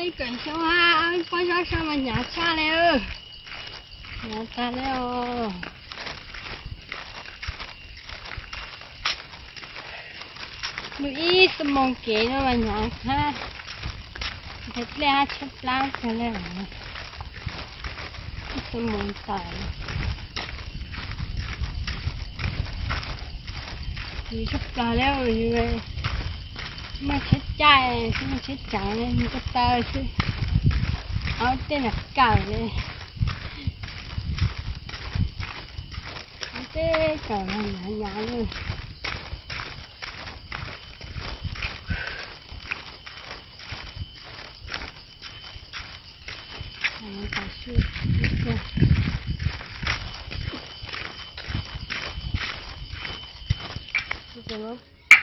Ib kawm xyoo ha, pob zeb sab mas hnyav tshaj li, hnyav tag li os. Mus ib xuab moos kev no mas hnyav hab, nqhis dlej hab tshaib plab kawg li. Ib xuab moos tawm, hnyav tshaj plaws li. Muaj tsheb caij xwb, muaj tsheb tsav li, nws ko taw xwb, ob tej nram kawm li. Tej kawm hnyav hnyav li.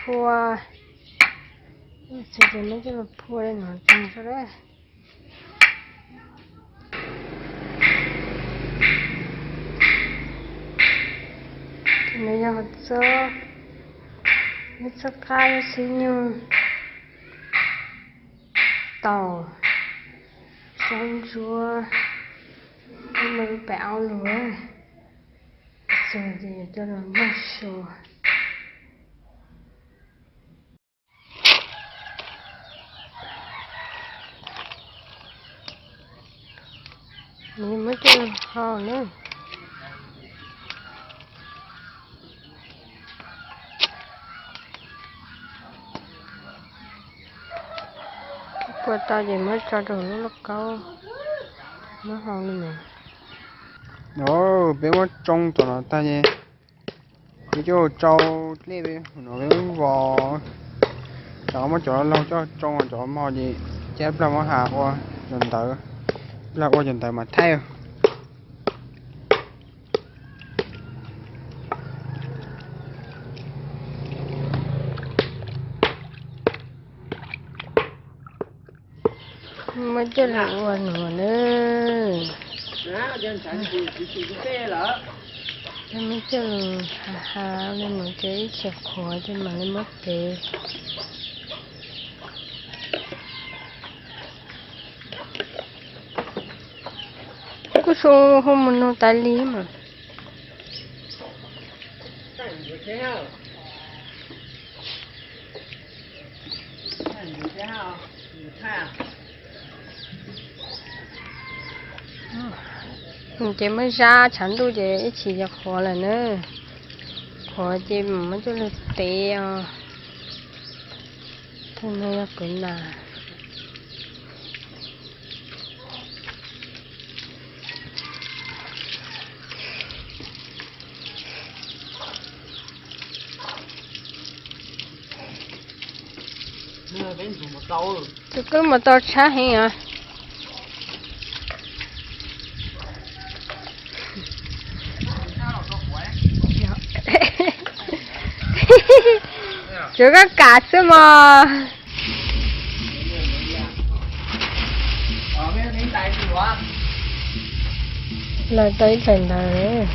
Phua, phua li no tag. Nws yog txob, txob qab, txob xib nyuj, taum, zaub ntsuab, muaj lub pem aub lug, txug ces yuav coj los npaj sua. Nws muab coj los hau na. Puas tau ces muab tso rau lub lauj kaub, muab hau li no. Peb muab tsoo tom no tag ces peb coj tsau dlej peb no peb vos, cov muab cov laug coj tsoo, cov mog ces cab plag muab has ua cov ntawv, plag ua cov ntawv mas thaij. Muab coj lug ua no na. Muab coj lug has has li no ces ib chim qhuav ces mam li muab tev. Kuj su hu mus nug tas li mas. Ces muab zab tshav ntuj ces ib chim yog qhuav lawm na. Qhuav ces muab coj lug tev os. Tus no yog kwv nas. Tus koj mus tau tshab heev os. Tsuav koj kam xwb mog. Lawv tau ib daim ntawv.